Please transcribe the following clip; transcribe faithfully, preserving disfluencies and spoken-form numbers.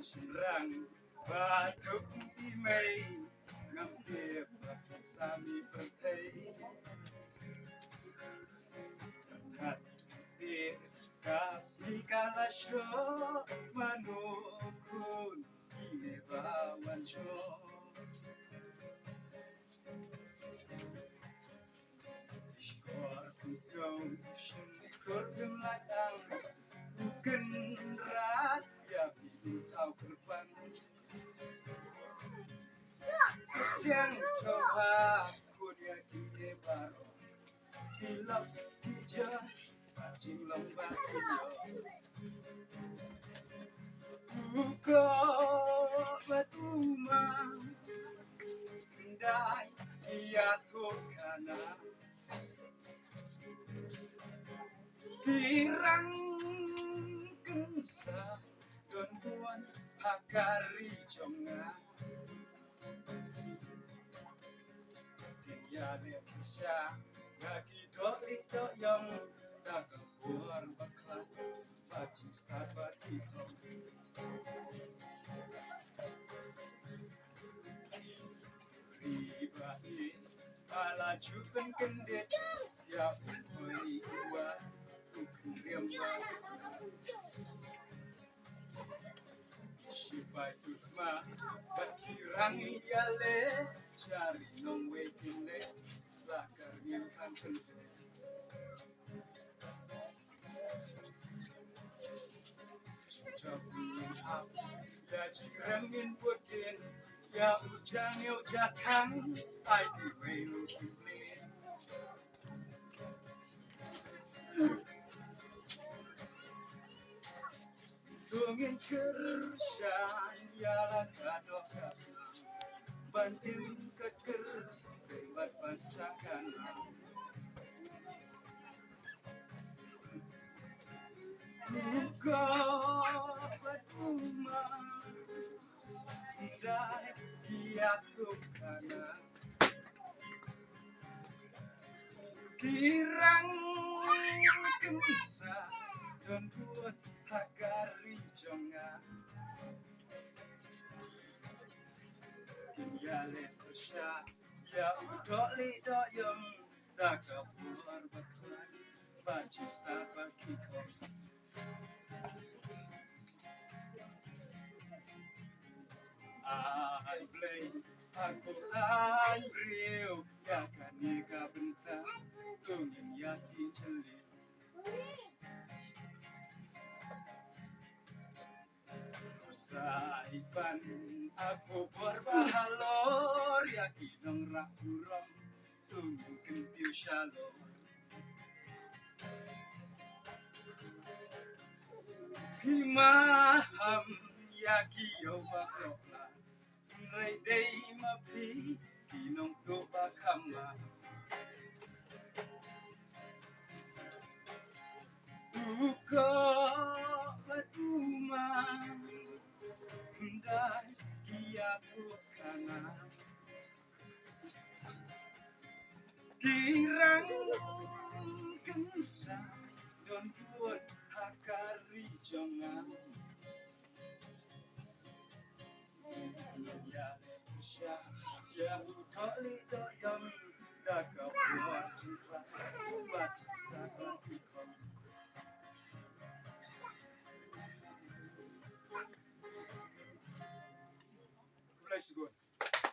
Shynrang ba duk i mei, ngam tip ba kin sa mih pyrthei. Tat tip ka sngi ka la shoh, mano khun kine ba wan shoh. Shkor kum sngewsih, shkor kum la tang, u Kynrad ïa phi u thaw kyrpang. Pdiang sngewbha khun ïa kine baroh, ki lap ki ja ba jinglong ba ki ïoh. U koh bad u mang, dei ïathuh khana. Ki rang kynsa don bun ha ka ri jong nga. Kin ïaleh pyrshah ïa ki dohlieh dohïong, da ka bor bakhlaiñ bad jingstad ba ki khong. Ri ba ïeit ba la ju pynkyndit ïa u khuid u wad, u khynriam ba shipai tuid ma bad ki rang ïaleh, sha ri nongwei kin leh la ka rngiew kan pynleh. Jingïap ïa jingrem ngin bud dien, ïa u jangñiew jathang ai kiwei ruh ki mlien. To ngin kyrshan ïa la ka doh ka snam, ban im ka kyrteng bad ban sah ka nam. U koh bad u mang, dei ki ïathuh khana. Ki rang kynsa don bun ha ka ri jong nga. Kin ïaleh pyrshah ïa u dohlieh dohïong, da ka bor bakhlaiñ bad jingstad ba ki khong. Ai Blei, ha ko aiñ briew ïa kane ka bynta, to ngin ïaid jylliew. Sa ai ban ha ko bor ba halor ïa ki nongrah burom, to ngin kyntiew shalor. Phi maham ïa ki ïew ba klok la, hynrei dei ma phi ki nongtuh ba kham ma. U koh bad u mang, dei ki ïathuh khana. Ki rang kynsa don bun ha ka ri jong nga. Ïa pyrshah ïa u dohlieh dohïong, da ka bor jingpang bad jingstad ba ki khong. Khublei shibun.